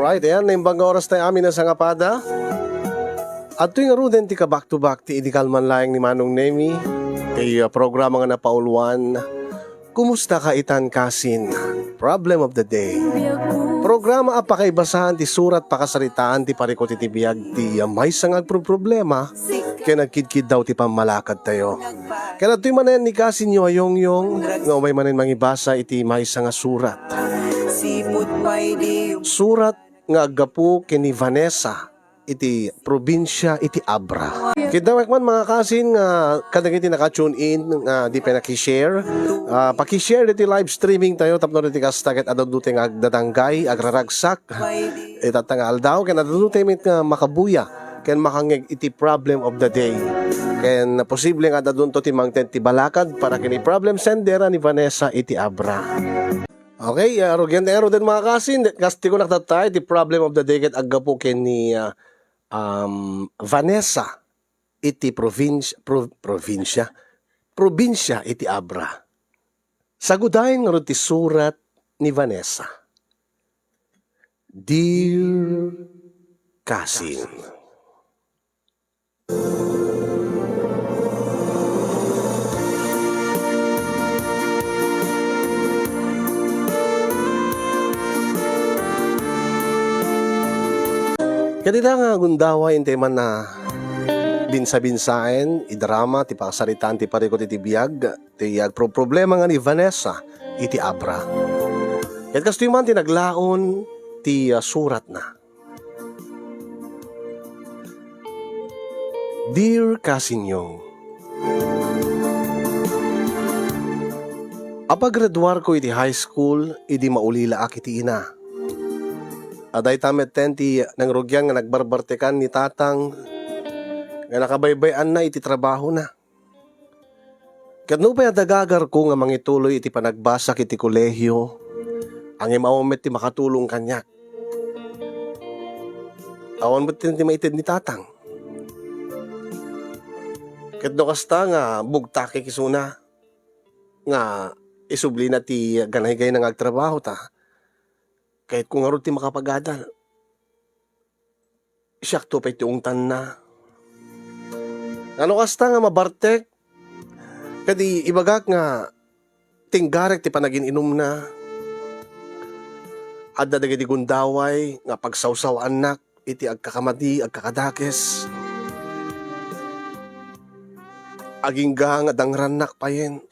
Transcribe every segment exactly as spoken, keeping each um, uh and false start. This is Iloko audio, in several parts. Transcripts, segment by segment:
Right, ayan, naimbag nga oras tayo amin a sangapada. Adtoy ngaruden ti ka-back to back ti idi kalman laeng ni Manong Nemi, ti, uh, programa nga napauluan, Kumusta ka itan, kasin? Problem of the day. Programa a pakaibasan ti surat pakasaritaan ti parikut iti biag ti, uh, maysa nga agproproblema ken agkidkiddaw ti pammalakadtayo. Ken adtoy manen ni kasinyo a Yongyong nga umay manen mangibasa iti maysa nga surat. Surat nga aggapu ken ni Vanessa iti probinsia iti Abra. Kidawek man, mga kasin, nga kadagiti naka-tune in nga di pay naki-share, ah, paki-share iti live streaming tayo tapno iti kasta ket adda dutay nga agdadanggay, agraragsak itatta nga aldaw, ken adda dutay met nga makabuya ken makangngeg iti problem of the day. Ken posible nga adda dunto ti mangted ti balakad para ken ni problem sender a ni Vanessa iti Abra. Okay, ah, rugian tayo ngaruden, mga kasin. Kastoy kunak tatta, iti problem of the day ket aggapu ken ni, ah, um, Vanessa iti provins-, pro-, provincia, probinsia iti Abra. Sagudayen ngarud ti surat ni Vanessa. Dear kasin. Ket ita nga gundaway, intay man a binsabinsaen, idrama ti pakasaritaan ti parikut iti biag, ti agproproblema nga ni Vanessa iti Abra. Ket kastoy man ti naglaon ti, ah, suratna. Dear Kasin Yong, apagraduarko iti high school idi maulilaak iti ina. Adda ita metten ti nangrugian nga nagbarbartekan ni tatang nga nakabaybay-anna iti trabahona. Ket nupay adda gagarko nga mangituloy iti panagbasak iti kolehio, ngem awan met ti makatulong kaniak. Awan met ti maited ni tatang. Ket no kasta nga bugtakek isuna nga isublina ti ganaygayna nga agtrabaho ta, kayatko ngarud ti makapagadal. Siakto pay ti ungtanna. Ngano kasta nga mabartek? Ket i-, ibagak nga tinggarek ti panagin-inumna. Adda dagiti gundaway nga pagsawsawaannak iti agkakamadi, agkakadakes. Agingga nga dangrannak payen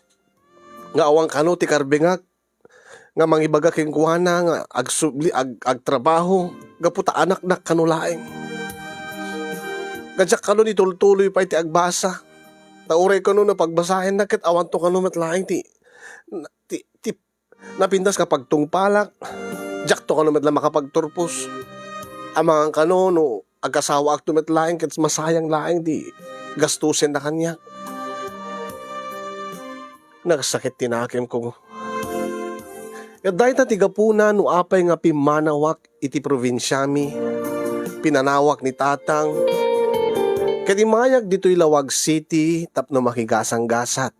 nga awan kano ti karbengak nga mangibaga kenkuana nga agsubli, ag-, agtrabaho gapu ta anaknak kano laeng. Nga diak kano ni tultuloy pay ti agbasa. Ta uray kano no pagbasaennak ket awanto kano met laeng ti, ti, ti napintas nga pagtungpalak. Diakto kano met la makapagturpos. Amangan kano no agkasawaakto met laeng ket masayang laeng ti gastusenna kaniak. Nagsakit ti nakemko. Ket dayta ti gapuna no apay nga pimmanawak iti probinsiami, pinanawak ni tatang, ket immayak ditoy Laoag City tapno makigasanggasat.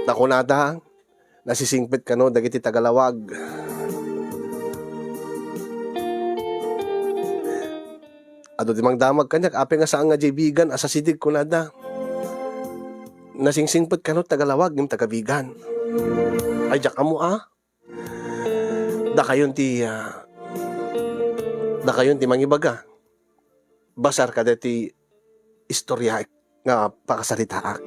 Nakunada, nasisingpet kano dagiti taga-Laoag. Adu ti mangdamag kaniak, apay nga saan nga diay Vigan a sasidig, kunada. Nasingsingpet kano taga-Laoag ngem taga-Vigan. Ay, diak ammo a. Dakayon ti, ah, dakayon ti mangibaga. Basar kadagiti istorya nga pakasaritaak.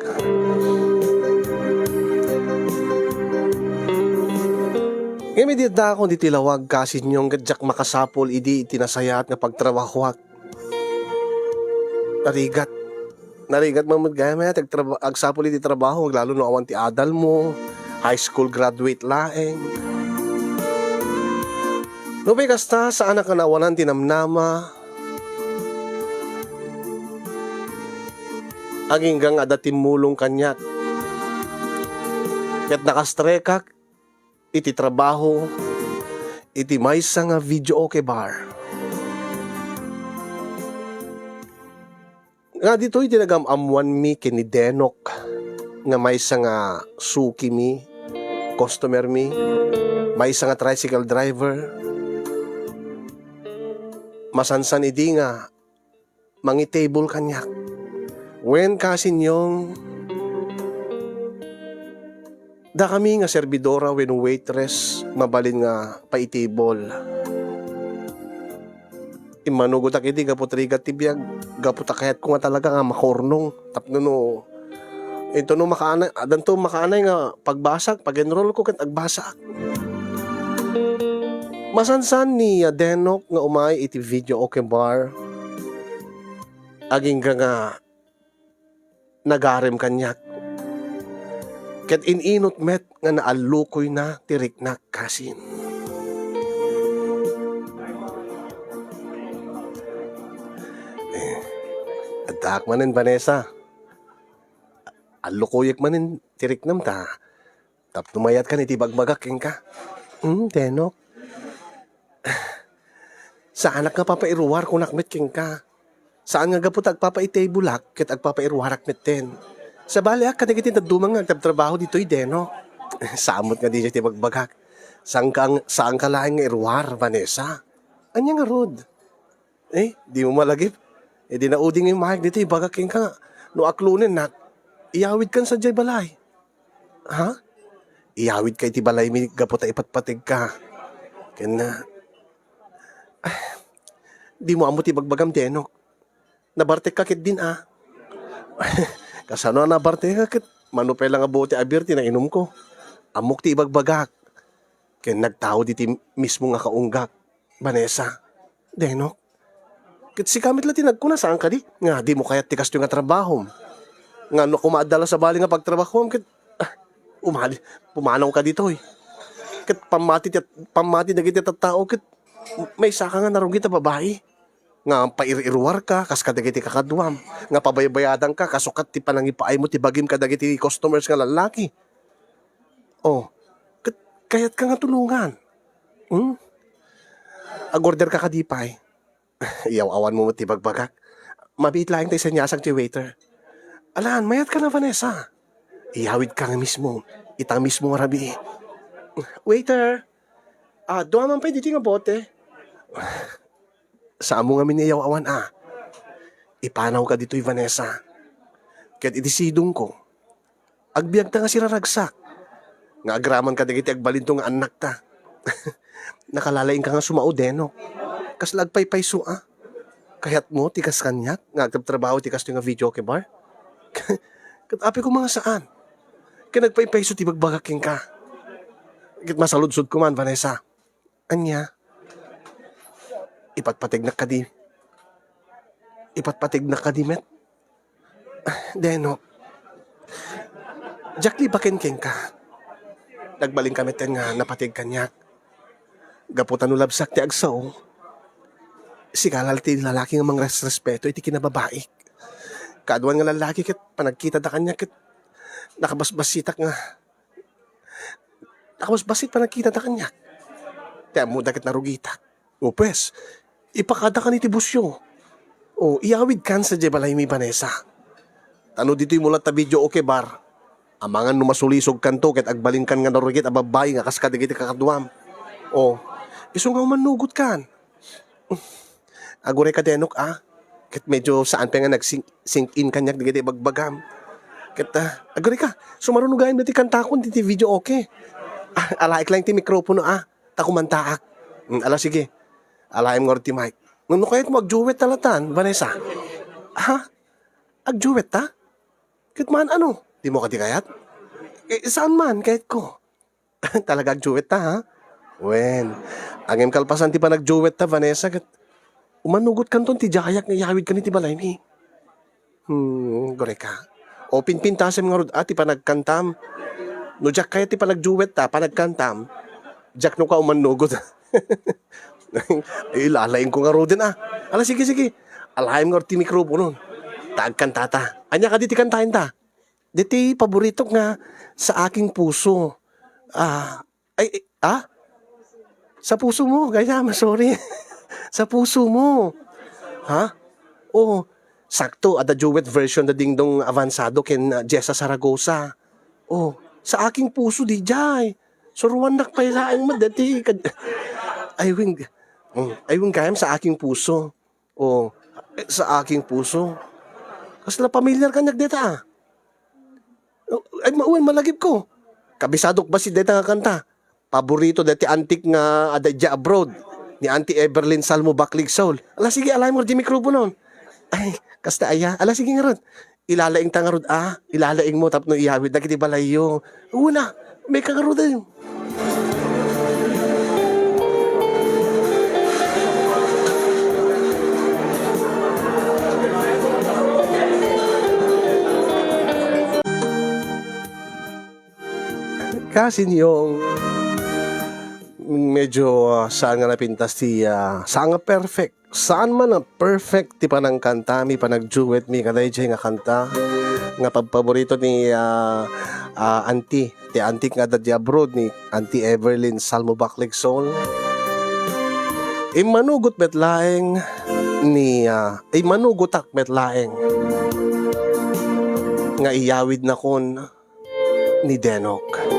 Ngem idi addaakon ditoy Laoag, Kasin Yong, ket diak makasapul idi iti nasayaat nga pagtrabahoak. Narigat. Narigat man met gayam, eh, agtraba-, agsapul iti trabaho, lalo no awan ti adalmo, high school graduate laeng. Nupay kasta, saanak nga naawanan ti namnama. Agingga nga adda timmulong kaniak. Ket nakastrekak iti trabaho iti maysa nga videoke bar. Nga ditoy ti nagam-ammoanmi ken ni Denok nga maysa nga sukimi, customermi, maysa nga tricycle driver. Masansan idi nga mangi-table kaniak. Wen, Cousin Yong, dakami nga servidora wenno waitress, mabalin nga paitable. Immanugotak idi gapu ta rigat ti biag, gapu ta kayatko nga talaga nga makurnong. Tapno no, ito no makaanay, adanto makaanay nga pagbasak, pag-enroll ko ket agbasak. Masansan ni, ah, Denok nga umay iti videoke bar. Agingga nga nagarem kaniak. Ket in-inut met nga naallukoyna ti riknak, Cousin. Eh, addaak manen, Vanessa. Allukoyek manen ti riknam ta tapno mayatkan iti ibagbagak kenka. Hmm, Denok. Saanak nga papairuar, kunak met kenka. Saan nga gapu ta agpapaitableak ket agpapairuarak metten. Sabaliak kadagiti dadduma nga agtrabtrabaho ditoy, Denok. Saan met nga diay ti ibagbagak. Saanka, saanka laeng nga iruar, Vanessa. Ania ngarud? Eh, dimo malagip? Eh, di naudi nga immay ditoy, ibagak kenka nga no aklonennak, iyawidkan sadiay balay. Ha? Iyawidka iti balaymi gapu ta ipatpategka. Ken, ah, dimo ammo ti ibagbagam, Denok. Nabartekka ketdin, ah. Kasano a nabartekka ket mano pay la nga bote a beer ti nainumko? Ammok ti ibagbagak. Ken nagtaud iti mismo nga kaunggak. Vanessa, Denok, ket sika met la ti nagkuna, saan kadi, nga dimo kayat ti kastoy nga trabahom? Nga no koma adda la sabali nga pagtrabahoam ket, ah, umali, pumanawka ditoy. Ket pammati ti, pammati dagiti tattao ket maysaka nga narugit a babai. Nga pair-iruarka kas kadagiti kakaduam, nga pabaybayadanka kasukat ti panangipaaymo ti bagim kadagiti customers nga lallaki. Oh, ket kayatka nga tulongan? Hmm? Agorderka kadi pay? Iyaw-awanmo met ti bagbagak. Mabiit laeng ta iseniasag ti waiter. Alan, mayatka na, Vanessa. Iyawidka nga mismo. Ita mismo nga rabii. Waiter, ah, dua man pay ditoy nga bote. Saanmo ngamin nga iyaw-awan a. Ipanawka ditoy, Vanessa. Ket iti sidongko, agbiagta nga siraragsak nga agraman kadagiti agbalinto nga annakta. Nakalalaingka nga sumao, Denok. Kasla agpaypayso a. Kayatmo ti kas kaniak nga agtrabtrabaho ti kastoy nga videoke bar? Ket apay koma nga saan. Ket nagpaypayso ti bagbagak kenka. Ket masaludsodko man, Vanessa. Ania? Ipatpategnak kadi? Ipatpategnak kadi met? Denok, diak libaken kenka. Nagbalinka metten nga napateg kaniak. Gapu ta no labsak ti agsao, sika la ti lalaki nga mangresrespeto iti kinababaik. Kaaduan nga lalaki ket panagkitada kaniak ket nakabasbasitak nga Nakabasbasit panagkitada kaniak. Ti ammoda ket narugitak. O, pues, ipakadakan iti busyo. O, iyawidkan sadiay balaymi, Vanessa. Ta no ditoy mulat ta videoke bar, amangan no masulisogkanto ket agbalinkan nga narugit a babbai nga kas kadagiti kakaduam. O, isu nga umannugotkan. Aguray ka, Denok, a. Ket medyo saan pay nga nag-sink, sink in kaniak dagiti ibagbagam. Ket, ah, aguray ka, sumaruno gayam dati kantakon diti videoke. Ah, alaek laeng ti mikropono, a. Ta kumantaak. Mm, ala, sige. Alaem ngarud ti mic. No, no kayatmo, agduet ta latan, Vanessa. Ha? Agduet ta? Ket man, ano? Dimo kadi kayat? Eh, saan man, kayatko. Talaga agduet ta, ha? Wen. Ngem kalpasan ti panagduet ta, Vanessa, ket umannugotkanton ti diayak nga iyawidkan iti balaymi. Hmm, aguray ka. O, pinpintasem ngarud a ti panagkantam. No diak kayat ti panagduet ta, panagkantam, diak no ka umannugot. Ilalaingko ngaruden, a. Ala, sige, sige. Alaem ngarud ti mikroponon. Ta agkantata. Ania kadi ti kantaenta? Ditoy paboritok nga Sa Aking Puso. Ah, ay, ay, ah? Sa Puso Mo, gayam, sorry. Sa Puso Mo. Ha? Oo. Sakto, adda duet version da Dingdong Avanzado ken, ah, Jessa Zaragoza. Oh, Sa Aking Puso, diay. Suruannak pay laeng met dati kad-, ay, wing. Mm, ay, wen gayam sa aking puso. O, eh, sa aking puso. Kasla pamilyar kaniak deta, ah. Ay, ma-, wen, malagipko. Kabisadok bassit deta nga kanta. Paborito deti antik nga adda idiay abroad, ni Auntie Everlyn Salmo Baclig Soul. Ala, sige, alaymo diay mikroponon. Ay, kasta aya. Ala, sige ngarud. Ilalaingta ngarud, a. Ilalaingmo tapno iyawid dagiti balayyo. Wen a, umay ka ngaruden. Cousin Yong, medyo, ah, saan nga napintas ti, ah, saan nga perfect. Saan man a perfect ti panangkantami, panagduetmi kadaydiay nga kanta nga pabpaborito ni, ah, ah, auntie, ti antik nga adda diay abroad, ni Auntie Everlyn Salmo Baclig Soul. Immanugot met laeng ni, ah, immanugotak met laeng nga iyawidnakon ni Denok.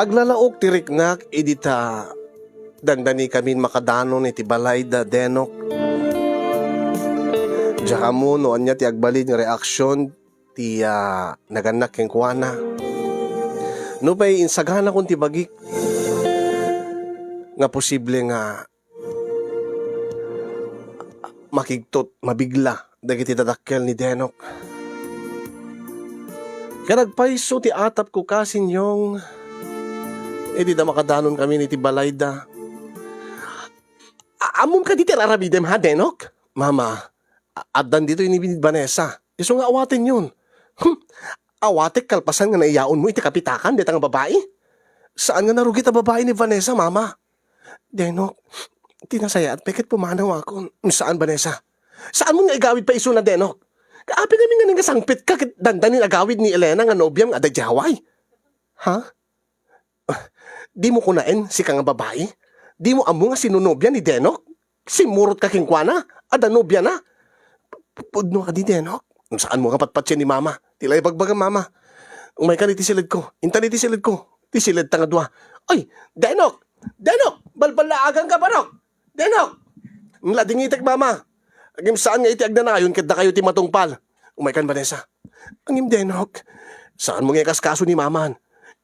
Aglalaok ti riknak idi ta dandanikamin makadanon iti balay da Denok. Diak ammo no ania ti agbalin nga reaksion ti, ah, nagannak kenkuana. Nupay insaganakon ti bagik nga posible nga makigtot, mabigla dagiti dadakkel ni Denok. Ket agpayso ti atapko, Cousin Yong, idi da makadanon kami iti balayda. A-, ammom kadi ti ar-aramidem, ha, Denok? Mama, a-, addan ditoy ni Vanessa. Isu nga awatenyon. Hmm, awatek kalpasan nga naiyaonmo iti kapitakan dayta nga babai. Saan nga narugi ta babai ni Vanessa, Mama? Denok, ti nasayaat pay ket pumanawakon. Saan, Vanessa? Saanmo nga igawid pay isuna, Denok? Apay ngamin nga sangpetka ket dandanin agawid ni Elena nga nobiam nga adda idiay Hawaii? Ha? Dimo kunaen, sika nga babai? Dimo ammo nga sino nobia ni Denok? Simmurotka kenkuana? Adda nobiana? Pudno kadi, Denok? Saanmo nga patpatien ni Mama? Ti la ibagbagam, Mama. Umaykan iti siledko. Intan iti siledko. Ti siledta nga dua. Ay, Denok! Denok! Balballaaganka, barok! Denok! Ladingitek, Mama. Ngem saan nga iti agnanayon ket dakayo ti matungpal. Umaykan, Vanessa. Ngem, Denok, saanmo nga ikaskaso ni Maman?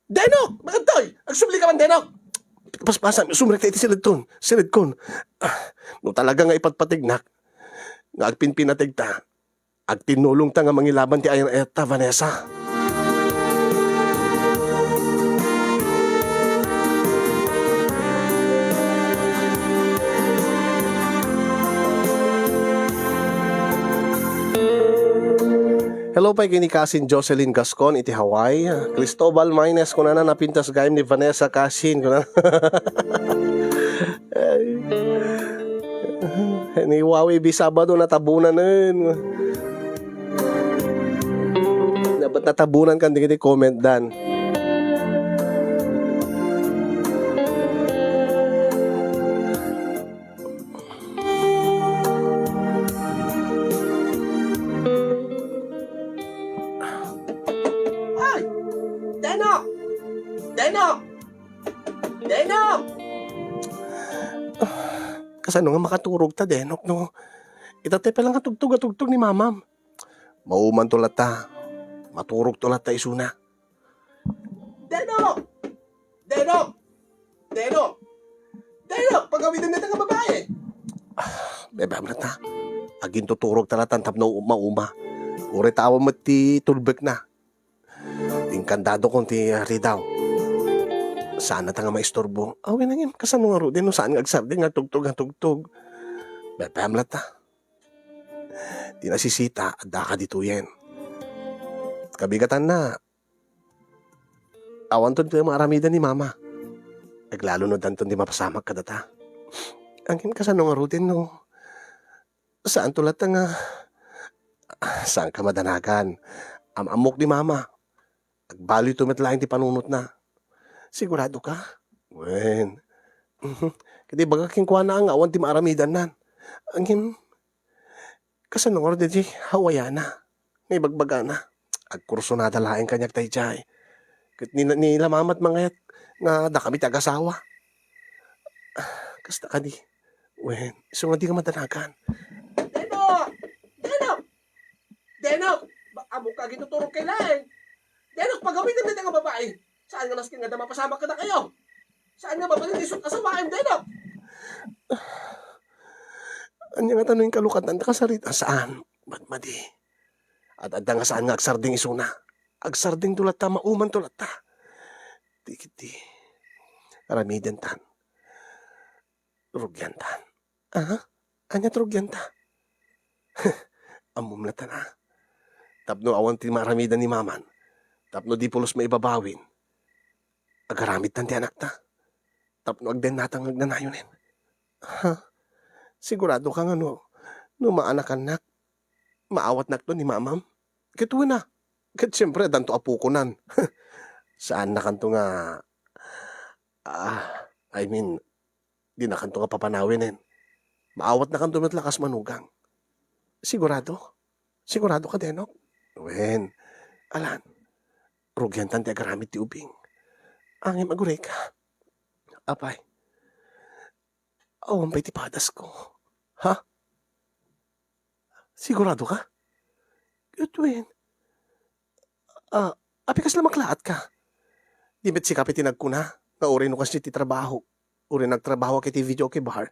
Denok! Bakit toy? Agsubli ka man, Denok! Paspasam, sumrekta iti siledton. Siledkon. Ah, no talaga nga ipatpategnak, nga agpinpinategta, agtinnulongta nga mangilaban ti ayat-ayatta, Vanessa. Hello pay ken ni Cousin Jocelyn Gascon iti Hawaii. Cristobal Maynes, kunana, napintas gayam ni Vanessa, Cousin, kunana. Ay. Ni Wawi B Sabado, natabunanen. Dapat natabunan kan dagiti comment dan. Ay! Denok! Denok! Denok! Kasano nga makaturogta, Denok, no? Ita ti pay la nga tugtog a tugtog ni Mamam. Maumanto latta. Maturogto latta isuna. Denok! Denok! Denok! Denok! Pagawiden dayta nga babai! Ah, bebe, amna ta. Agintuturogta latta tapno mauma. Uray ta awan met ti tulbekna. Inkandadokon ti ridaw. Saan ta nga maisturbo. Awen, ngem kasano ngaruden no saan nga agsardeng nga tugtog, nga tugtog. Bebe, amna ta. Ti nasisita, adda kaditoyen. Kabigatanna, awanton ti maaramiden ni Mama. Aglalo no danton ti mapasamak kadata. Ngem kasano ngaruden no saanto latta nga Saanka madanagan. Am-ammok ni Mama. Agbaluyto met laeng ti panunotna. Sigurado ka? Wen. Mhm. Ket ibagak kenkuana nga awan ti maaramidannan. Ngem, kasano ngarud daydiay hawayana nga ibagbagana? Agkursunada laeng kaniak daydiay. Ket ni, ni Mama met mangayat nga dakami ti agasawa. Kasta kadi. Wen, isu nga dika madanagan. Denok! Denok! Denok! Ba-, ammok nga agituturogkay laeng. Denok, pagawidem dayta nga babai. Saan nga nasken nga adda mapasamak kadakayo? Saan nga mabalin ti isu ti asawaem, Denok? Ania ngata no inkalukatan ta kasarita? Saan? Madmadi. Ad-adda nga saan nga agsardeng isuna. Agsardengto latta, maumanto latta. Ti, ti, aramidentan. Rugiantan. Ah? Ania ti rugianta? Ammom latta na. Tapno awan ti maaramidan ni Maman. Tapno di pulos maibabawin. Agaramidtan ti anakta. Tapno agdennatan nga agnanayonen. Ha? Sigurado ka nga no, no maanakannak, maawatnakto ni Mamam? Ket wen a. Ket siempre, addanto apokonan. Saannakanto nga, ah, I mean, dinakanto nga papanawenen. Maawatnakanto met la kas manugang. Sigurado? Sigurado ka, Denok? Wen, alan, rugiantan ti agaramid ti ubing. Ngem agurayka. Apay, awan pay ti padasko. Ha? Sigurado ka? Ket wen. Ah, apay kasla maklaatka? Di met sika pay ti nagkuna nga uray no kasdi ti trabaho, uray nagtrabahoak iti videoke bar,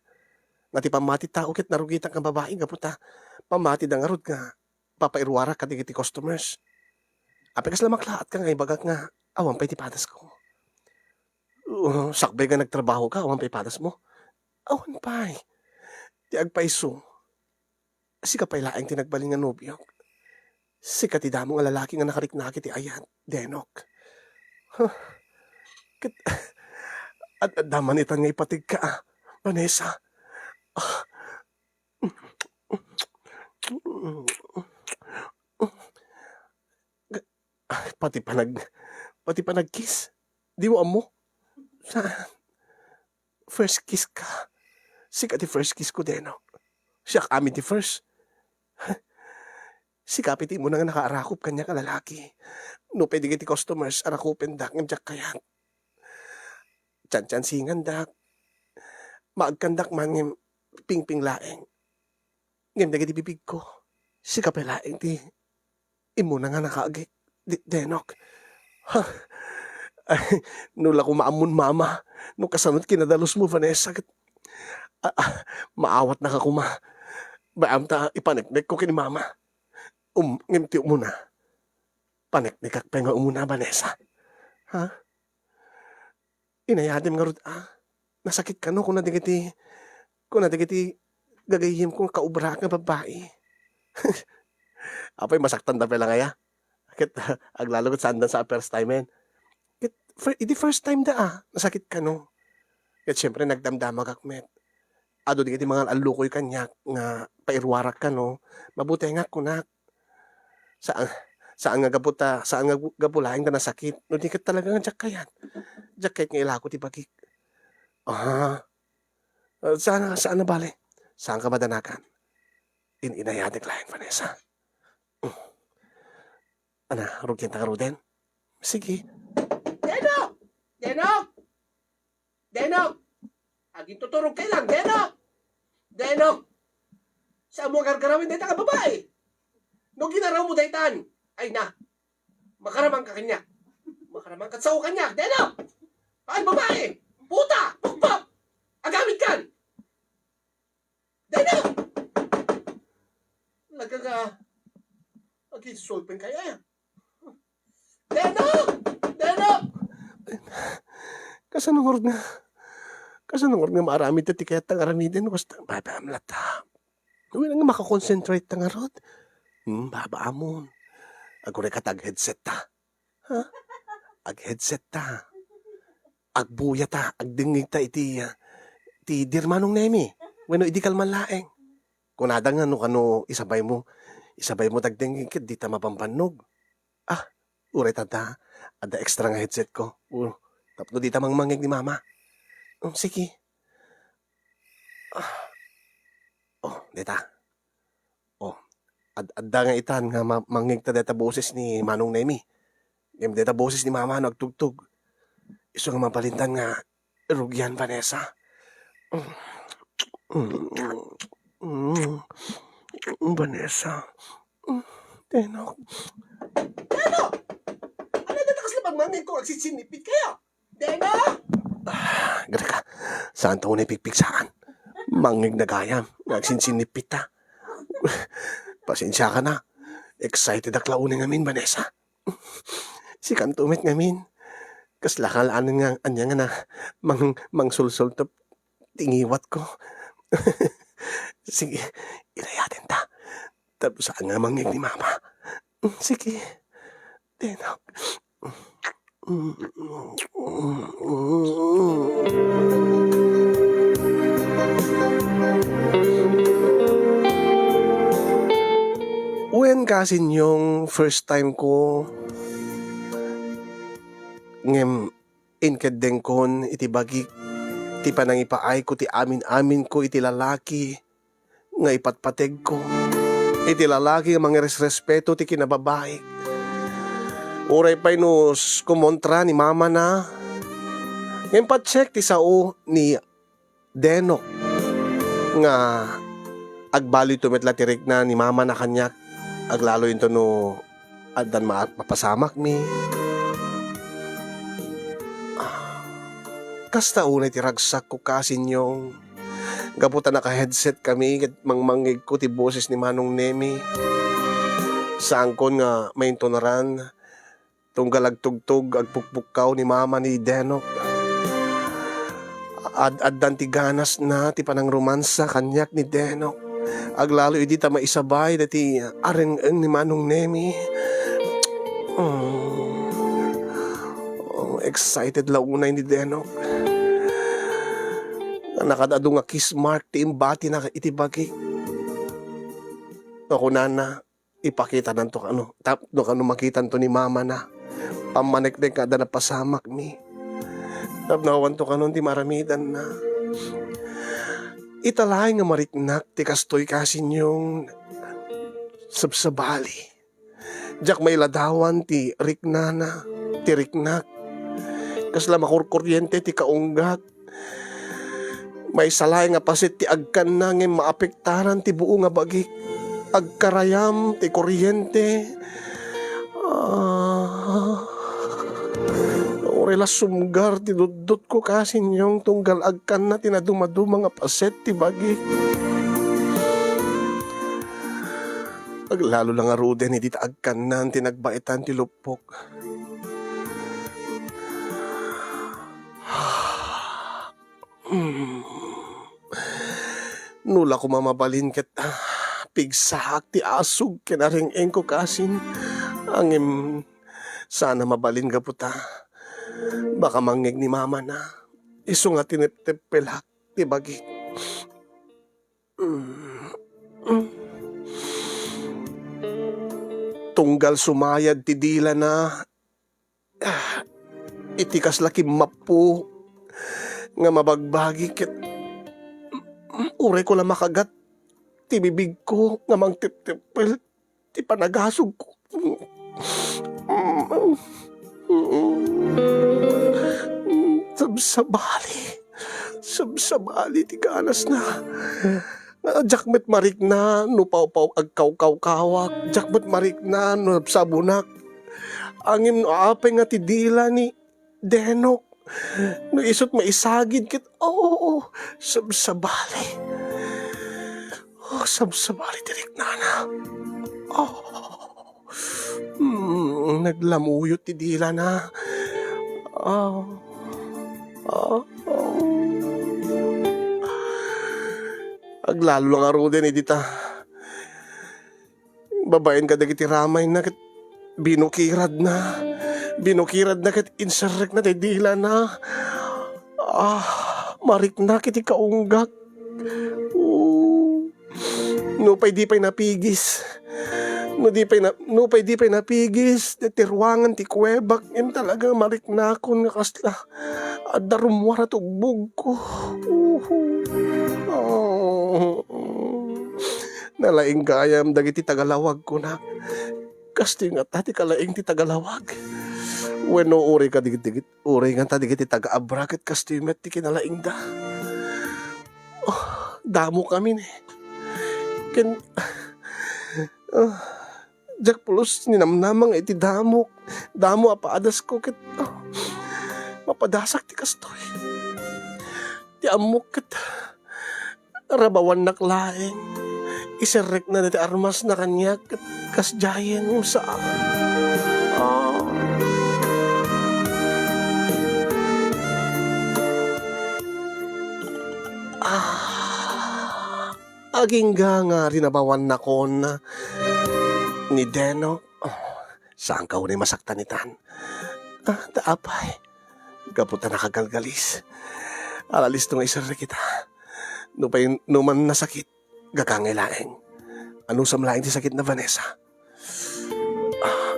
nga ti pammati ti tao ket narugitak nga babai gapu ta pammatida ngarud nga papairuarak kadagiti customers. Apay kasla maklaatka nga ibagak nga awan pay ti padasko? Uh, sakbay nga nagtrabahoka, awan pay padasmo? Awan pay. Ti agpayso, sika pay laeng ti nagbalin nga nobiok. Sika ti damo nga lalaki nga nakariknaki ti ayat, Denok. Huh. Ket, ad-, adda man itan nga ipategka, ah, Vanessa. Ah. Pati panag-, pati panag-kiss. Dimo ammo? Saan? First kiss ka. Sika ti first kiss ko, Denok. Siak amin ti first. Sika pay ti umuna nga nakaarakop kaniak a lalaki. Nupay dagiti customers, arakopendak ngem diak kayat. Tiantiansingandak. Maagkandak man ngem pingping laeng. Ngem dagiti bibigko, sika pay laeng ti immuna nga nakaagik, Di-, Denok. Ha? Ay, no la koma ammon, Mama, no kasano ti kinadalusmo, Vanessa, ket, ah, ah, maawatnaka koma. Bay-am ta ipaneknekko ken ni Mama. Um, ngem ti umuna, paneknekak pay nga umuna, Vanessa. Ha? Inayadem ngarud a, nasakit kano, kuna dagiti, kuna dagiti gagayyemko nga kaubraak nga babbai. Apay, masaktanda pay la ngaya? Ket aglalo ket saanda sa first time-en. Ket fir-, idi first time da a, nasakit kano. Ket siempre, nagdamdamagak met. Adu dagiti mangan-allukoy kaniak nga pairuarak kano, mabutengak, kunak. Saan, saan nga gapu ta, saan nga gu-, gapu laeng ta nasakit. No di ket talaga nga diak kayat. Diak kayat nga ilako ti bagik. Ah. Ah, saan, saan a bale? Saanka madanagan? In-inayadek laeng, Vanessa. Ana, rugianta ngaruden? Sige. Denok! Denok! Denok! Agintuturogkay lang, Denok! Denok! Saanmo a gargarawen dayta nga babai? No ginarawmo daytan, ay na, makaramanka kaniak. Makaramanka sao kaniak, Denok! Paan, babai! Puta! Pukpok! Agamidkan! Denok! Talaga nga, aginsulpeng kaya. Denok! Denok! Kasano ngarud nga, kasano ngarud nga maaramid ta ti kayat ta nga aramiden? Basta, babaam latta. Wen nga makakonsentrate ta ngarud. Hmm, babaamon. Aguray ka ta ag-headset ta. Ha? Ag-headset ta. Agbuya ta, agdengngeg ta iti, ah, ti di Manong Nemi. Wenno idi kalman laeng. Kunada nga no kano isabay mo, Isabaymo dagdengngeg ket dita mabambannog. Ah, uray ta adda, adda extra nga headsetko. O, tapno dita mangmangngeg ni Mama. Mm, sige. Ah. Oh, dita. Oh, ad-, adda nga itan nga ma-, mangngegta dayta boses ni Manong Nemi. Ngem dayta boses ni Mama no agtugtog. Isu nga mabalintan nga rugian, Vanessa. Mm, mm, mm, Vanessa. Mm, Denok. Denok! Ano na takas na pagmangin ko agsisinipit kayo? Denok! Ah, Greka, saan ta unay pigpigsaan? Mangngeg na gayam, nga agsinsinipit ta. Pasensya ka na. Excited ak la unay ngamin, Vanessa. Sikanto met ngamin. Kasla ka la ania nga, ania nga na, mang-, mangsulsultop ti ngiwatko. Sige, irayaten ta. Tapno saan nga mangngeg ni Mama. Sige, Denok. Wen, kaasinyong, first time ko, ngem inkeddengkon iti bagik ti panangipaayko ti amin-aminko iti lalaki nga ipatpategko, iti lalaki nga mangiresrespeto ti kinababaik. Uray pay no s-, kumontra ni mamana, ngem pa-check ti sao ni Denok nga agbaluyto met la ti rikna ni mamana kaniak, aglalo into no addan ma-, mapasamakmi. Ah, kasta unay ti ragsakko, kaasinyong. Gapu ta naka-headset kami ket mangmangngegko ti boses ni Manong Nemi. Saankon nga maintunaran, tunggal agtugtog, agpukpukkaw ni Mama ni Denok. Ad-addan ti ganasna ti panangromansa kaniak ni Denok. Aglalo idi ta maisabay daytoy areng-eng ni Manong Nemi. Mm. Oh, excited la unay ni Denok. Nga nakaad-adu nga kiss mark ti imbatina iti bagik. Nga kunana, ipakitananto kano, tapno kano makitanto ni mamana. Pammaneknek nga adda napasamakmi. Tapno awanto kano ti maaramidanna. Ita laeng nga mariknak ti kastoy, kaasinyong, sabsabali. Diak mailadawan ti riknana, ti riknak. Kasla makurkuriente ti kaunggak. Maysa laeng a paset ti agkanna ngem maapektaran ti buo nga bagik. Agkarayam ti kuriente. Ah, uray la sumgar ti duddutko, kaasinyong, tunggal agkanna ti nadumaduma nga paset ti bagik. Aglalo la ngaruden idi ta agkannan ti nagbaetan ti luppok. Mm. No la koma mabalin ket, ah, pigsaak ti asug ken areng-engko, kasin. Ngem saan a mabalin gapu ta baka mangngeg ni mamana. Isu nga tinepteppelak ti bagik. Mm. Mm. Tunggal sumayad ti dilana, ah, iti kasla kimmappo nga mabagbagi ket urayko la makagat ti bibigko nga mangtepteppel ti panagasugko. Sabsabali. Sabsabali ti ganasna. Diak met marikna no pawpaw agkawkawkawak. Diak met marikna no sabsabonak. Ngem no apay nga ti dila ni Denok, no isut maisagid ket, oh, sabsabali. Oh, sabsabali ti riknana. Oh. Mm, naglamuyot ti dilana. Ah. Ah. Aglalo la ngaruden idi ta babaen kadagiti ramayna ket binukiradna. Binukiradna ket inserrekna ti dilana. Ah, mariknak iti kaunggak. Oh. Nupay di pay napigis, No di pay na, no pay di pay napigis, ti, ti ruangan ti kuwebak, ngem talaga mariknakon nga kasla adda rummuar a tugbogko. Uhu. Oh. Nalaing gayam dagiti tagalawag, kunak. Kastoy ngata ti kalaing ti tagalawag. Wenno uray kadigit-digit, uray ngata dagiti taga-abra ket kastoy met ti kinalaingda. Oh, damo kami ni. Ken, ah, diak pulos ninamnama nga iti damok, damo a padasko ket, ah, mapadasak ti kastoy. Ti ammok ket rabawannak laeng. Iserrekna dayta armasna kaniak ket kasdiayen, saan. Ah. Ah. Agingga nga rinabawannakon ni Denok. Oh, saanka unay masaktan itan? Ah, ta apay. Gapu ta nakagalgalis. Ala listo nga iserrek ita. Nupay, no man nasakit, gagangay laeng. Anusam laeng ti sakitna, Vanessa? Ah,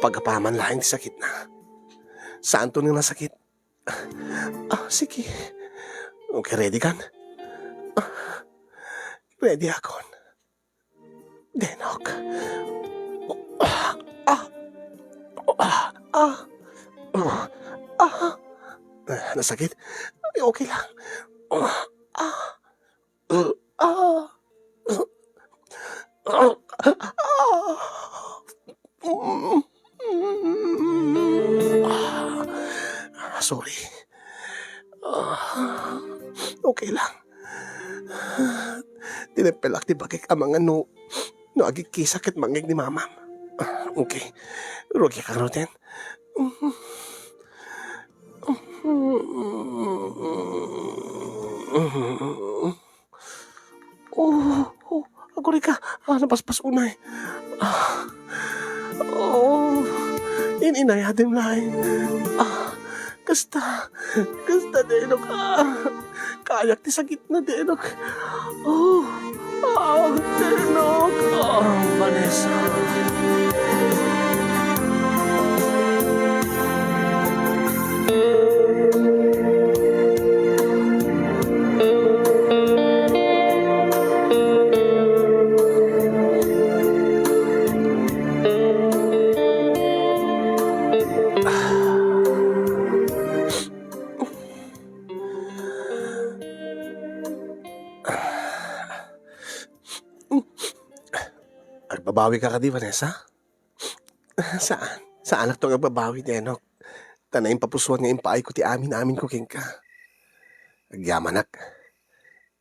pagapaman laeng ti sakitna. Saanton nga nasakit? Ah, sige. Okay, ready kan? Ah, ready akon. Denok. Ah, ah, ah, ah, ah. Ah, nasakit? Ay, okay lang. Ah, ah, ah, ah, ah. Ah, sorry. Ah, okay lang. Tineppelak ti bagik a mangano no agikkisak ket mangngeg ni Mamam. Ah, okay. Rugiak ngaruden. Oh, oh, agurayka. Ah, napaspas unay. Ah, oh, in-inayadem laeng. Ah, kasta, kasta, Denok. Ah, kayak ti sakitna, Denok. Oh, ah, Denok. Ah, Vanessa. Agbabawika kadi, Vanessa? Saan. Saanakto nga agbabawi, Denok. Ta naimpapusuan nga impaayko ti amin-aminko kenka. Agyamanak.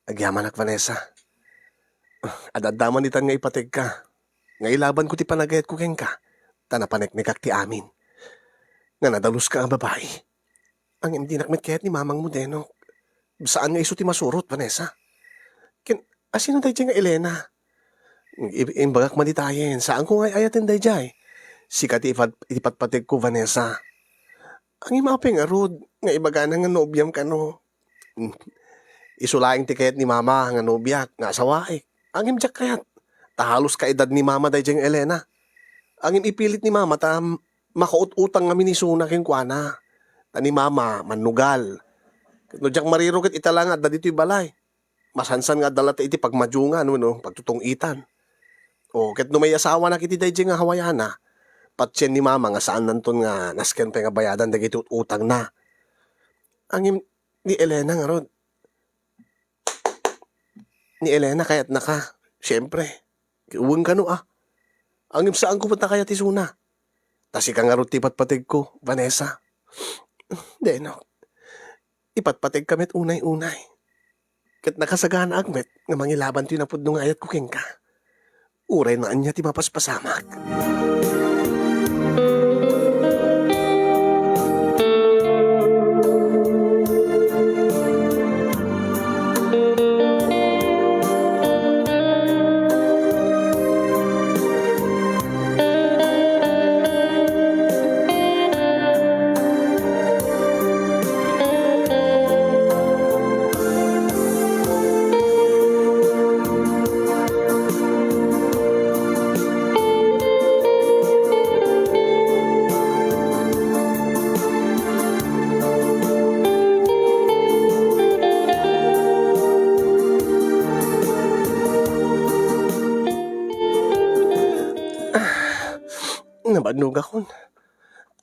Agyamanak, Vanessa. Ad-adda man itan nga ipategka nga ilabanko ti panagayatko kenka, ta napaneknekak ti amin. Nga nadaluska a babai. Ngem dinak met kayat ni mamangmo, Denok. Saan nga isu ti masurot, Vanessa. Ken, asino daydiay nga Elena? I-, imbagak man itayen, saanko nga ay-ayaten daydiay. Sika ti ipat-, ipatpategko, Vanessa. Ngem apay ngarud nga ibagana nga nobiam kano? Isu laeng ti kayat ni mama nga nobiak nga asawaek. Ngem diak kayat. Ta halos kaedad ni mama daydiay nga Elena. Ngem ipilit ni mama ta makaut-utang ngamin isuna kenkuana. Ta ni mama, mannugal. Ket no diak mariro ket ita la nga adda ditoy balay. Masansan nga adda latta iti pagmadiongan wenno pagtutung-itan. O, ket no maiyasawanak iti daydiay nga hawayana, patien ni mama nga saannanton nga nasken pay nga bayadan dagiti ut-utangna. Ngem ni Elena ngarud, ni Elena, kayatnaka, siempre. Wen kano a. Ngem saanko met a kayat isuna. Ta sika ngarud ti ipatpategko, Vanessa. Denok, ipatpategka met unay-unay. Ket nakasaganaak met nga mangilaban toy napudno nga ayatko kenka. Uray no ania ti mapaspasamak. Nabannogakon.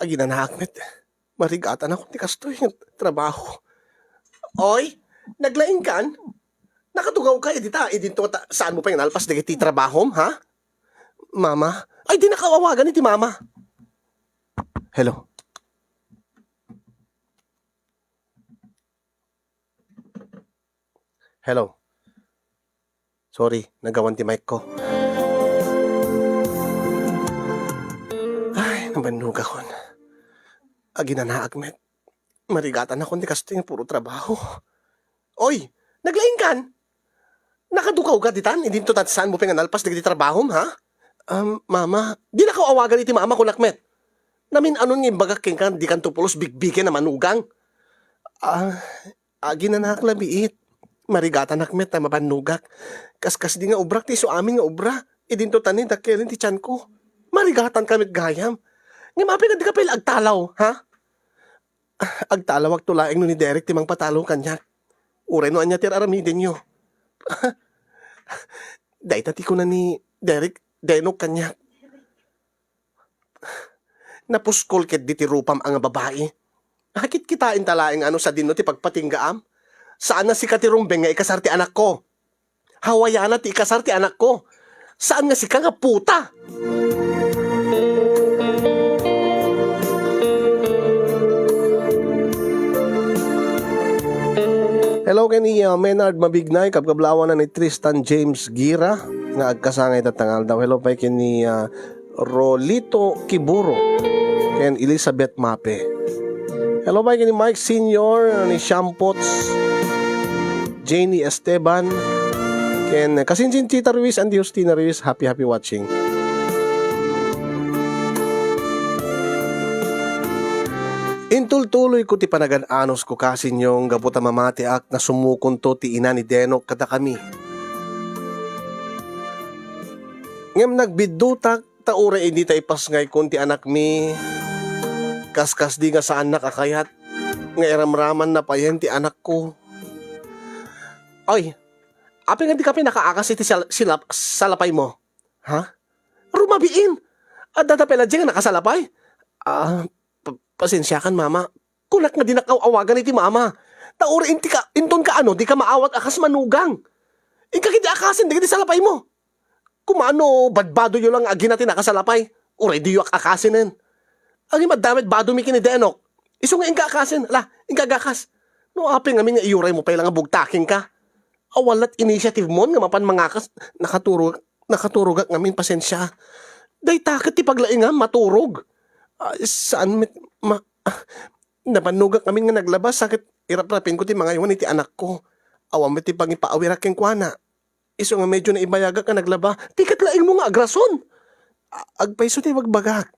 Aginanaak met. Marigatanakon ti kastoy nga trabaho. Oy, naglaingkan? Nakatugawka dita, idinto ta, saanmo pay nga nalpas dagiti trabahom, ha? Mama? Ay, dinaka awagan iti mama. Hello? Hello? Sorry, nagawan ti mic ko. Ay, nabannogakon. Aginanaak met. Marigatanakon ti kastoy nga puro trabaho. Oy, naglaingkan? Nakadukawka ditan, idinto ta, saanmo pay nga nalpas dagiti trabahom, ha? Um, mama, dinaka awagan iti mama, kunak met. Namin-anon nga imbagak kenka, dikanto pulos bigbigen a manugang. Ah, aginanaak la biit. Marigatanak met ta mabannogak. Kaskasdi nga obrak ti isu amin nga obra. Idinto ta ni dakkelen ti tianko. Marigatanka met gayam. Ngem apay nga dika pay la agtalaw, ha? Agtalawakto laeng no ni Derek ti mangpatalo kaniak. Uray no ania ti ar-aramidenyo. Dayta ti kuna ni Derek, Denok kaniak. Napuskol ketdi ti rupam a nga babai. Akitkitaenta laeng a no sadino ti pagpatinggaam. Saan a sika ti rumbeng nga ikasar ti anakko. Hawaiana ti ikasar ti anakko. Saan nga sika nga puta. Hello ken ni, uh, Menard Mabignay, kabkablawan na ni Tristan James Gira nga agkasangay tatta nga aldaw. Hello pay ken ni, uh, Rolito Kiburo ken Elizabeth Mape. Hello pay ken ni Mike Senior, ni Shampots, Janie Esteban, ken Kasinsin Tita Ruiz and Justina Ruiz. Happy, happy watching. Intultuloyko ti panagan-anusko, Kasinyong, gapu ta mamatiak nga sumukonto ti ina ni Denok kadakami. Ngem nagbiddutak ta uray idi ta ipasngaykon ti anakmi, kaskasdi nga saannak a kayat nga iramramanna payen ti anakko. Ay, apay nga dika pay nakaakas iti sal-, silap-, salapaymo? Ha? Rumabiin! Adda ta pay la diay nga nakasalapay? Ah, pa-, pasensiakan, Mama. Kunak nga dinak aw-awagan iti Mama. Ta uray inti ka, inton kaano, dika maawat a kas manugang. Inka ketdi akasen dagiti salapaymo. Kumano, badbadoyo la nga agina ti nakasalapay. Uray diyo ak-, akasenen. Ngem adda met badomi ken ni Denok. Isu nga inka akasen. Ala, inka agakas. No apay ngamin nga iyuraymo pay la nga bugtakenka. Awan lat initiative mon nga mapan mangakas. Nakaturog, nakaturogak ngamin, pasensia. Dayta ket ti paglaingam, maturog. Ah, saan met, ma-, ah, nabannogak ngamin nga naglaba, sa ket iraprapinko ti mangaywan iti anakko. Awan met ti pangipaawirak kenkuana. Isu nga medio naibayagak nga naglaba, ti ket laingmo nga agrason. A-, agpayso ti ibagbagak.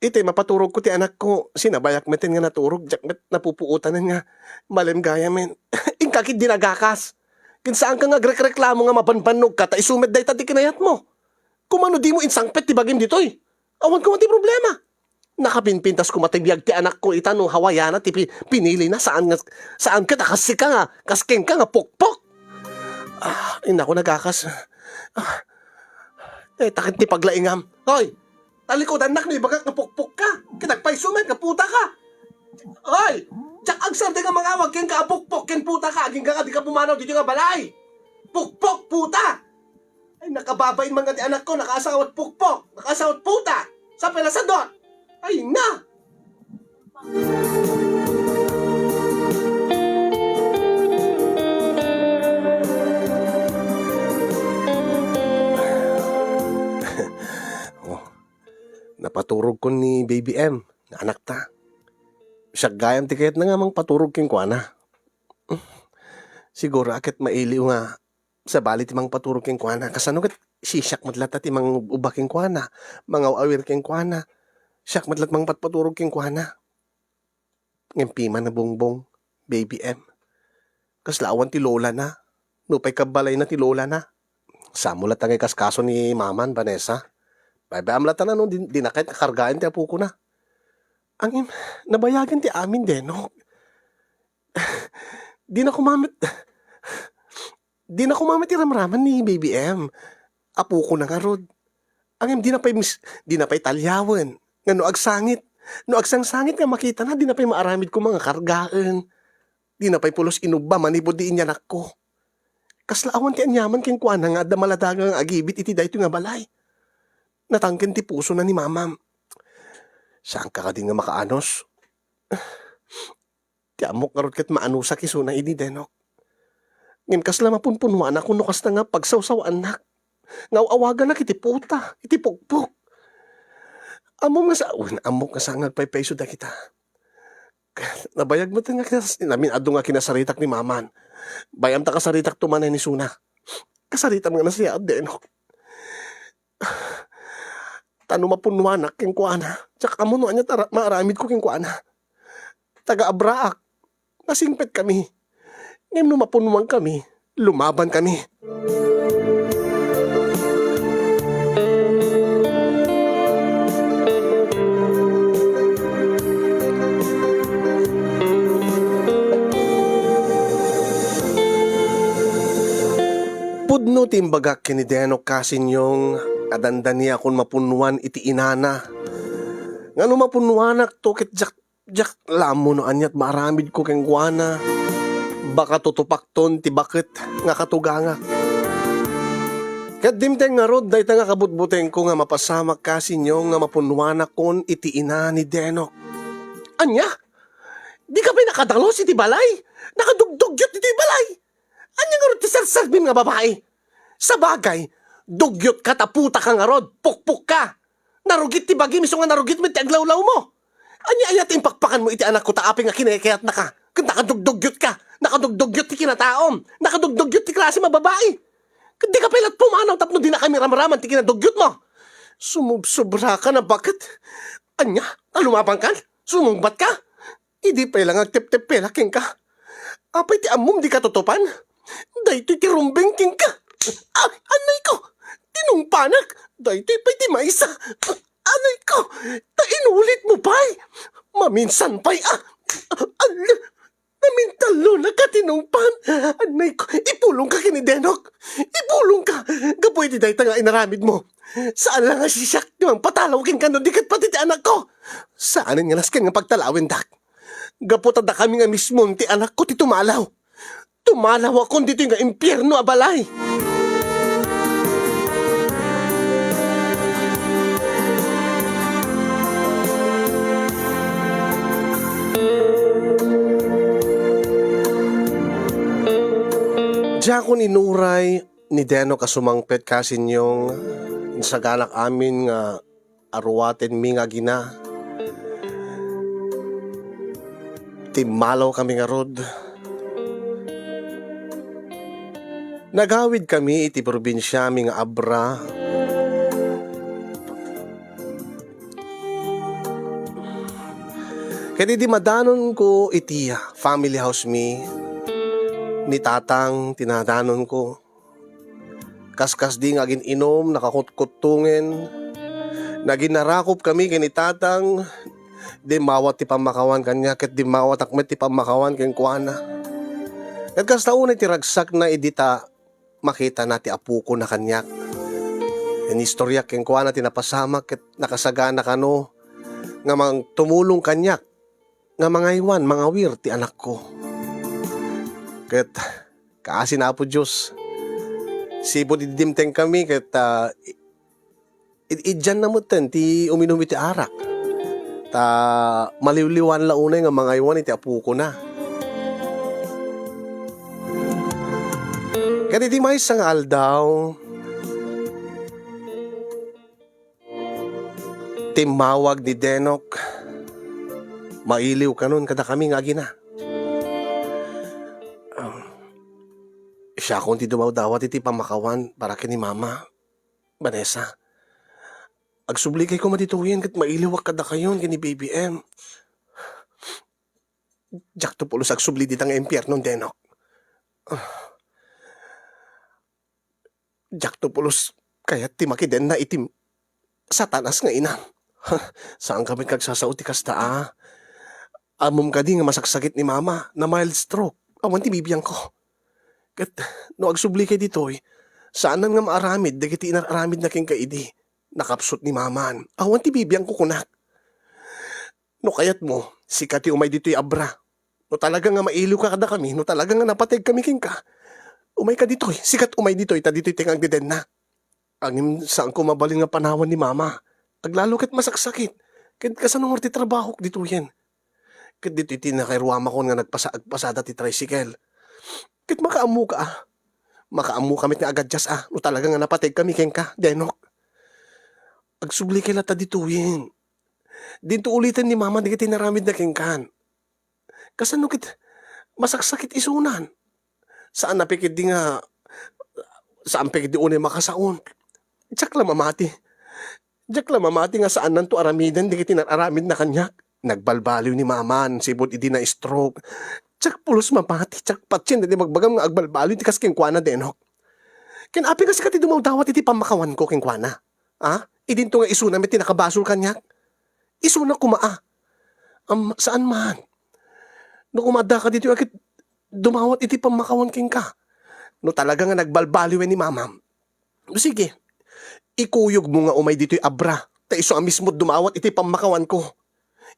Iti mapaturogko ti anakko, sinabayak meten nga naturog, diak met napupuotanen nga malem gayamen. Inka ketdi nagakas. Ken saanka nga agrekreklamo nga mabanbannogka ta isu met dayta ti kinayatmo. Kumano dimo insangpet ti bagim ditoy? Awan koma ti problema. Nakapinpintas koma ti biag ti anakko ita no Hawaiana ti pi-, pinilina, saan nga, saan ket a kas sika nga, kas kenka nga pukpok. Ah, ay naku, nagakas. Ah, eh, takit ti paglaingam. Hoy! Talikudannak no ibagak nga pukpok ka. Ket agpayso met nga puta ka. Hoy! Diak agsardeng nga mangawag kenka a pukpok ken puta ka. Agingga nga dika pumanaw ditoy nga balay. Pukpok, puta! Ay, nakababain man nga ti anakko, nakaasawat pukpok, nakaasawat puta, sa pala sadot. Ay, na! Oh, napaturogkon ni Baby M, nga anakta. Siak gayam ti kayatna nga mangpaturog kenkuana. Siguro a ket mailiw nga sabali ti mangpaturog kenkuana. Kasano ket siak met latta ti mangub-uba kenkuana, mangaw-awir kenkuana. Siak met latta mangpatpaturog kenkuana. Ngem piman a Bongbong, Baby M. Kasla awan ti lolana. Nupay kabbalayna ti lolana. Samo latta nga ikaskaso ni Maman, Vanessa. Baybay-am latta no di, di na ket kakargaen ti apokona. Ngem, nabayagen ti amin, Denok. Dina koma met, dina koma met iramraman ni Baby M. Apokona ngarud. Ngem dina pay mis-, dina pay taliawen nga no agsangit, no agsangsangit nga makitana, dina pay maaramid koma nga kargaen. Dina pay pulos inubba manipud di inyanakko. Kasla awan ti aniaman kenkuana nga adda maladaga nga agibit iti daytoy nga balay. Natangken ti pusona ni mamam. Saanka kadi nga makaanus? Ti ammok ngarud ket maanusak isuna idi, Denok. Ngem kasla mapunpunuanak no kasta nga pagsawsawaannak. Nga aw-awaganak iti puta, iti pukpok. Ammom nga sa-, wen, ammok nga saan nga agpaypayso dagita. Nabayag met nga kinas-, namin adu nga kinasaritak ni maman. Bay-am ta kasaritak to manen isuna. Kasaritam nga nasayaat, Denok. Ta no mapunnuanak kenkuana, diak ammo no ania ti ara-, maaramidko kenkuana. Taga-abraak, nasingpetkami. Ngem no mapunnuankami, lumabankami. Pudno ti imbagak ken ni Denok, Kasinyong, a dandaniakon mapunnuan iti inana. Nga no mapunnuanakto ket diak, diak la ammo no ania ti maaramidko kenkuana. Baka tutupakton ti baket nga katugangak. Ket dimteng ngarud dayta nga kabutbutengko nga mapasamak, Kasinyong, nga mapunnuanakon iti ina ni Denok. Ania? Dika pay nakadalus iti balay? Nakadugdugyot iti balay? Ania ngarud ti serserbim nga babai? Sabagay, dugyotka ta putaka ngarud, pukpokka. Narugit ti bagim isu nga narugit met ti aglawlawmo. Ania-aya ti impakpakanmo iti anakko ta apay nga kinayatnaka? Ket nakadugdugyotka, nakadugdugyot ti kinataom, nakadugdugyot ti klasim a babai. Ket dika pay la't pumanaw tapno dinakami ramraman ti kinadugyotmo. Sumubsobraka na, baket. Ania? Ta lumabankan? Sumungbatka? Idi pay la nga agteptepela kenka. Apay ti ammom, dika tutupan? Daytoy ti rumbeng kenka. Ah, anayko! Tinungpanak! Daytoy pay ti maysa. Anayko! Ta inulitmo pay! Maminsan pay, ah! Al-, namintalonaka, tinungpan! Anayko! Ipulongka ken ni Denok! Ipulongka! Gapu iti dayta nga inaramidmo. Saan la nga siak ti mangpatalaw kenka no di ket pati ti anakko. Saanen nga nasken nga pagtalawendak. Gapu ta dakami nga mismon ti anakko ti tumalaw. Tumalawakon ditoy nga impierno a balay. Diakon inuray ni Denok a sumangpet, Kasinyong, insaganak amin nga aruatenmi nga agina. Timmalawkami ngarud. Nagawidkami iti probinsiami nga Abra. Ket idi madanonko iti family house mi, ni Tatang ti nadanonko. Kaskasdi nga agin-inum, nakakutkuttongen. Naginarakupkami ken ni Tatang, dimmawat ti pammakawan kaniak, ket dimmawatak met ti pammakawan kenkuana. Ket kasta unay ti ragsakna idi ta makitana ti apokona kaniak. Inistoriak kenkuana ti napasamak ket nakasagana kano nga mangtumulong kaniak nga mangaywan, mangawir ti anakko. Ket kaasi ni Apo Dios, sipud idi dimtengkami ket, ah, i-, i-, idianna metten ti uminum iti arak. Ta maliwliwan la unay nga mangaywan iti apokona. Ket iti maysa nga aldaw, timmawag ni Denok, mailiw kanon kadakami nga agina. Ah, siakon ti dumawdawat iti pammakawan para ken ni Mama, Vanessa. Agsublikay koma ditoyen ket mailiwak kadakayon ken ni Baby M. Diakto pulos agsubli dita nga impiernon, Denok. Diakto pulos kayat ti makidenna iti Satanas nga ina. Saanka met nga agsasao ti kasta, a? Ammom kadi nga masaksakit ni Mama, na mild stroke, awan ti bibiangko. Ket no agsublikay ditoy, saanan nga maaramid dagiti inar-aramidna kenka idi. Nakapsut ni Maman. Awan ti bibiangko kunak. No kayatmo, sika ti umay ditoy abra. No talaga nga mailiwka kadakami, no talaga nga napateg kami kenka, umayka ditoy, sikat umay ditoy, ta ditoy ti nga agdedenna. Ngem saanko mabalin nga panawan ni Mama. Aglalo ket masaksakit. Ket kasano ngarud ti trabahok ditoyen? Ket ditoy ti nakairuamakon nga nagpasa-, agpasada ti tricycle. Ket makaammoka, a. Makaammoka met nga agadias, a, no talaga nga napateg kami kenka, Denok. Agsublika latta ditoyen. Dinto uliten ni Mama dagiti inaramidna kenkan. Kasano ket masaksakit isunan? Saan a pay ketdi nga, saan pay ketdi unay makasaon. Diak la mamati. Diak la mamati nga saannanto aramiden dagiti nar-aramidna kaniak. Nagbalbaliw ni Maman, sipud idi na-stroke. Diak pulos mamati, diak patien daydi bagbagam nga agbalbaliw ti kas kenkuana, Denok. Ken apay nga sika ti dumawdawat iti pammakawanko kenkuana? A? Idinto nga isuna met ti nakabasol kaniak? Isuna koma, a. Am, saan man. No koma addaka ditoy a ket dumawat iti pammakawan kenka. No talaga nga nagbalbaliwen ni Mamam. No sige, ikuyogmo nga umay ditoy abra, ta isu a mismo dumawat iti pammakawanko.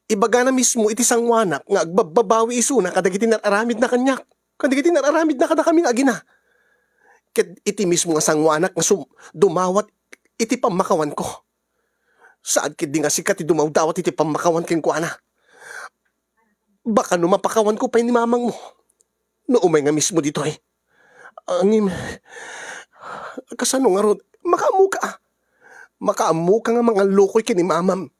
Ibagana mismo iti sangoanak nga agbabbabawi isuna kadagiti nar-aramidna kaniak, kadagiti nar-aramidna kadakami nga agina. Ket iti mismo nga sangoanak nga sum-, dumawat iti pammakawanko. Saan ketdi nga sika ti dumawdawat iti pammakawan kenkuana. Baka no mapakawanko pay ni mamangmo no umay nga mismo ditoy. Ngem, kasano ngarud? Makaammoka, a. Makaammoka nga mangallukoy ken ni mamam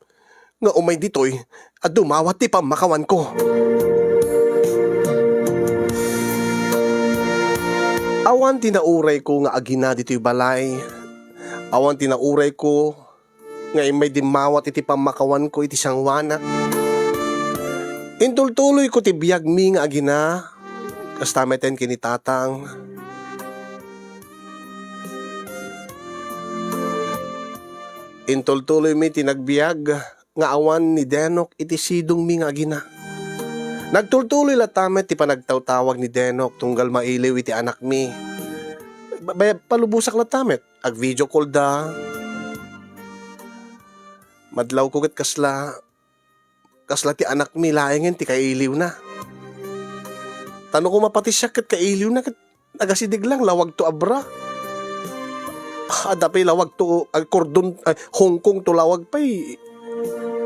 nga umay ditoy a dumawat ti pammakawanko. Awan ti naurayko nga agina ditoy balay. Awan ti naurayko nga immay dimmawat iti pammakawanko iti sangoanak. Intultuloyko ti biagmi nga agina, kasta meten ken ni tatang. Intultuloymi ti nagbiag nga awan ni Denok iti sidongmi nga agina. Nagtultuloy latta met ti panagtawtawag ni Denok tunggal mailiw iti anakmi. Ba-, ba-, palubosak latta met. Ag-video call da. Madlawko ket kasla, kasla ti anakmi laengen ti kailiwna. Ta no koma pati siak ket kailiwna ket nagasideg lang, lawagto abra. Adda pay lawagto, ay, kordon, ay, Hong Kong to lawag pay.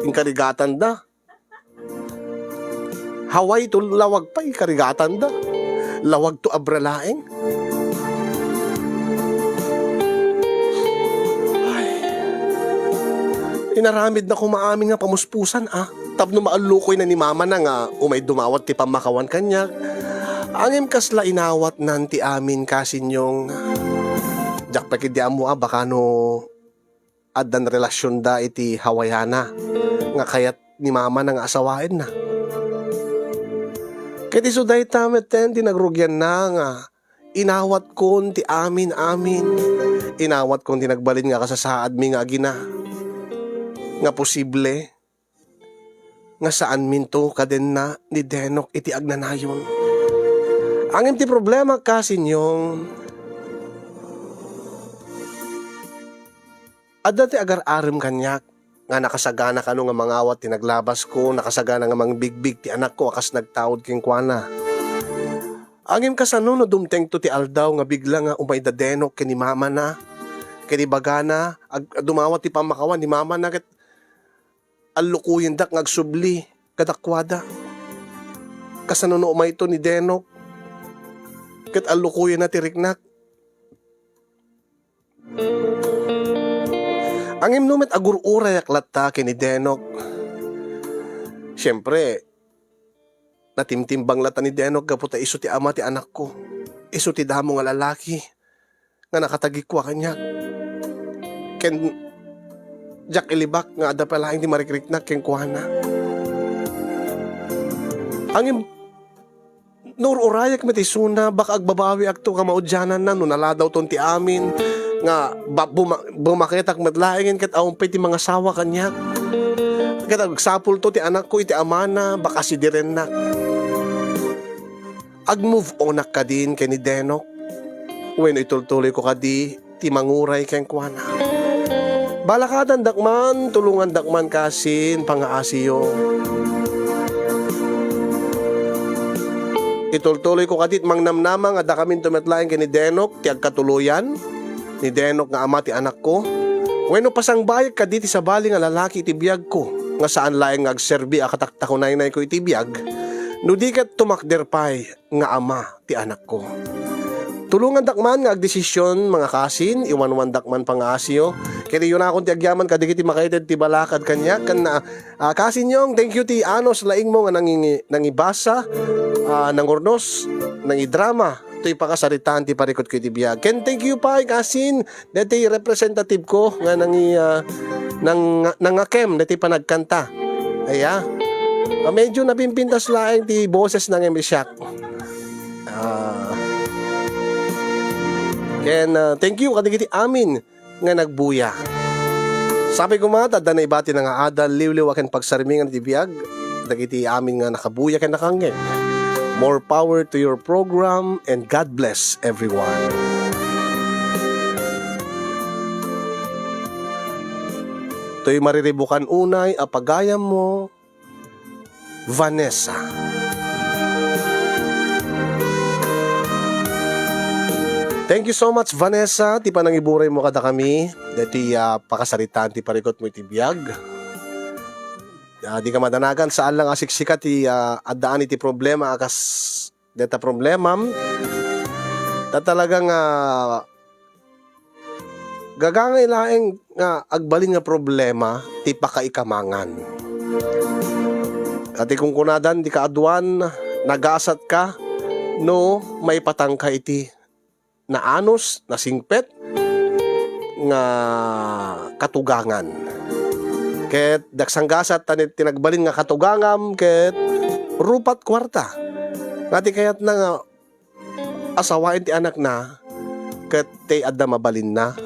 Inkarigatanda. Hawaii to lawag pay karigatanda. Lawagto abra laeng. Ay. Inaramidna koma amin nga pamuspusan, a. Tapno maallukoyna ni mamana nga umay dumawat ti pammakawan kaniak. Ngem kasla inawatnan ti amin, Kasinyong. Diak pay ketdi ammo, a, baka no addan relasionda iti Hawaiana nga kayat ni mamana nga asawaenna. Ket isu dayta metten ti nagrugianna nga inawatkon ti amin-amin. Inawatkon ti nagbalin nga kasasaadmi nga agina. Nga posible nga saanminto kadenna ni Denok iti agnanayon. Ngem ti problema, Kasinyong, adda ti agar-arem kaniak nga nakasagana kano nga mangawat ti naglabasko, nakasagana nga mangbigbig ti anakko a kas nagtaud kenkuana. Ngem kasano no dumtengto ti aldaw nga bigla nga umayda Denok ken ni mamana, ken ibagana, ag-, dumawat ti pammakawan ni mamana ket allukoyendak nga agsubli kadakuada. Kasano no umayto ni Denok ket allukoyenna ti riknak? Ngem no met agur-urayak latta ken ni Denok, siempre, natimtimbang latta ni Denok gapu ta isu ti ama ti anakko, isu ti damo nga lalaki nga nakatagikua kaniak. Ken diak ilibak nga adda pay laeng ti marikriknak kenkuana. Ngem no ur-urayak met isuna, baka agbabawiakto kamaudiananna no naladawton ti amin nga ba-, buma-, bumaketak met laengen ket awan pay ti mangasawa kaniak. Ket agsapulto ti anakko iti amana, baka sidirennak. Ag-move onak kadin ken ni Denok? Wenno itultuloyko kadi ti manguray kenkuana? Balakadandak man, tulongandak man kasin pangaasiyo. Itultuloyko kadit mangnamnama nga adda kamin met laeng ken ni Denok ti agkatuloyan, ni Denok nga ama ti anakko. Wenno pasangbaek kadi ti sabali nga lalaki iti biagko, nga saan laeng nga agserbi a kataktakunaynayko iti biag, no di ket tumakder pay nga ama ti anakko. Tulongandak man nga agdesisyon, mga kasin, iwanwandak man pangaasiyo. Ket iyunakon ti agyaman kadagiti makaited ti balakad kaniak, ken, ah, ah, Kasin Yong, thank you ti anos laingmo nga nangingi-, nangibasa, ah, nangurnos, nangidrama, toy pakasaritaan ti parikutko iti biag. Ken thank you pay, kasin, deti representative ko nga nangi-, ah, nang-, nangakem deti panagkanta. Aya. Ah, medyo napimpintas laeng ti boses na ngem siak. Ah. Ken, ah, thank you kadagiti amin nga nagbuya. Sapay koma ta adda naibati nga adal, liwliwa ken pagsarmingan iti biag dagiti amin nga nakabuya ken nakangngeg. More power to your program and God bless everyone. Toy mariribukan unay a pagayammo, Vanessa. Thank you so much, Vanessa, ti panangiburaymo kadakami deti, ah, pakasaritaan ti parikutmo iti biag. Ah, dika madanagan, saan lang a siksika ti, ah, addaan iti problema a kas deta problemam. Ta talaga nga gagangay laeng nga agbalin nga problema ti pakaikamangan. Ket ti kunkunadan ti kaaduan, nagasatka no maipatangka iti naanos, nasingpet nga katugangan. Ket diak sanggasat ta ni-, ti nagbalin nga katugangam ket rupat kuarta. Nga ti kayatna nga asawaen ti anakna ket ti adda mabalinna,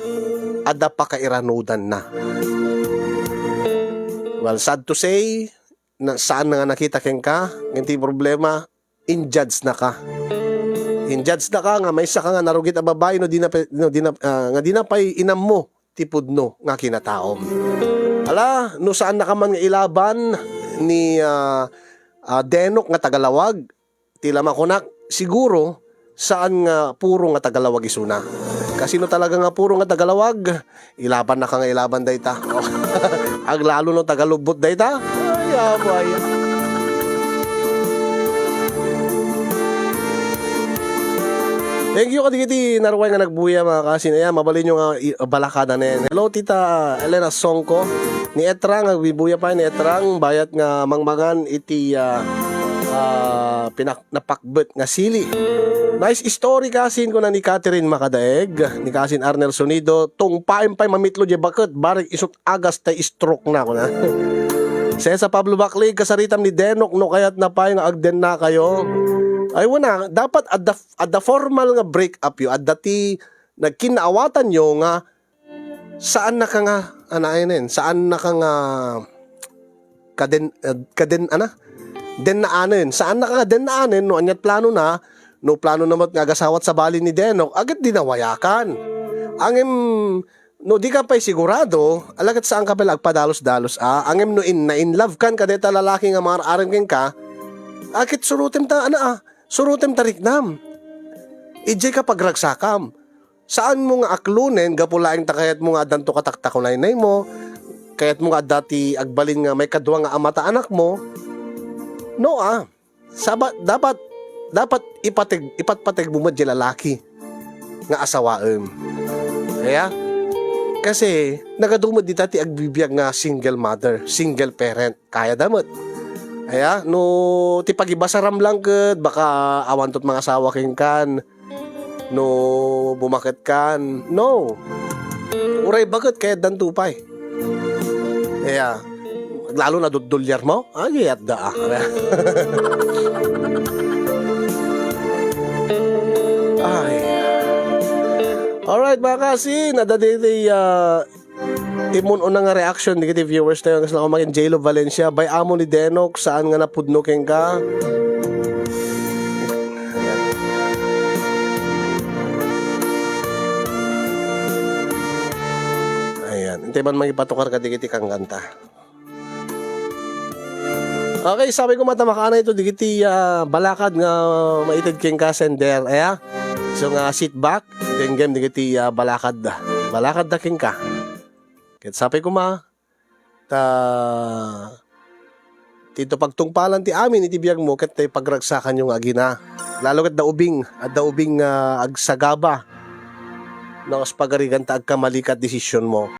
adda pakairanudanna. Well, sad to say, na, saan na nga nakita kenka, ngem ti problema, in-judge naka. In-judge naka nga maysa ka nga narugit a babai no di na pa-, no di na, ah, nga di na pay inammo ti pudno nga kinataom. Ala, no saan naka man nga ilaban ni, ah, ah, Denok nga tagalawag, ti la makunak, siguro, saan nga puro nga tagalawag isuna. Kasino talaga nga puro nga tagalawag? Ilaban na ka nga ilaban dayta. Aglalo no tagalubbot dayta. Ay, apo, ay. Thank you kadagiti naruay nga nagbuya, mga kasin. Ayan, mabalin nyo nga i-, balakada nen. Hello, Tita Elena Songko. Ni Etrang, agbibuya pa ni Etrang, bayat nga mangmangan iti, ah, ah, pinak-, napakbet nga sili. Nice story, kasin, kuna ni Catherine Makadaeg, ni kasin Arnel Sonido, tungpaen pay mamitlo di baket, barek isut agas tay stroke na, kuna. Cesar Pablo Baclig, kasaritam ni Denok, no kayat na pay nga agden na kayo. Ay, wala, dapat adda, adda formal nga break up yo, adda ti nagkinaawatanyo nga saan na ka nga, anaenen, saan na ka nga kaden, eh, kaden, ana? Den na anen. Saan na ka nga den na anen, no aniat plano na, no plano na met nga agasawat sabali ni Denok, aget di nawayakan. Angem, no di ka pay sigurado, alaket saan ka pala agpadalus-dalus, a? Angem no in, na in love kan kadeta lalaki nga mangar-arem kenka, aket surutem ta, ana, a? Surutem ta riknam. Idiay ka pagragsakam. Saanmo nga aklonen gapu laeng ta kayatmo nga addanto kataktakunaynaymo, kayatmo nga adda ti agbalin nga maikadua nga ama ta anakmo. No, a. Saba-, dapat, dapat ipateg-, ipatpategmo met diay lalaki nga asawaem. Kaya? Kasi, nagadu met dita ti agbibiag nga single mother, single parent. Kayada met. Aya, no ti pagibasaram lang ket baka awanto ti mangasawa kenkan. No bumaketkan. No. Uray baket kayatdanto pay. Aya. Lalo na duddulyarmo? Ay, adda, a. Ay. Alright, mga kasin, adda ditoy, ah, immun-una nga reaction dagiti viewers tayo. Kasla kumakin J-Lo Valencia, bay-am ni Denok, saan nga napudno kenka? Ayan. Tay man mangipatukar kadagiti kangganta. Okay, sabi ko, mata makaana ito digiti, ah, balakad nga maited kenka, sender, aya? So nga, sit back, denggem digiti, ah, balakad. Balakad da kenka. Ket sabi ko, ma, ta, ti pagtungpalan ti amin iti biagmo, ket tay pagragsakanyo nga agina. Lalo ket da ubing, adda ubing nga agsagaba. No, kas pagarigan ta agkamali ka desisyon mo.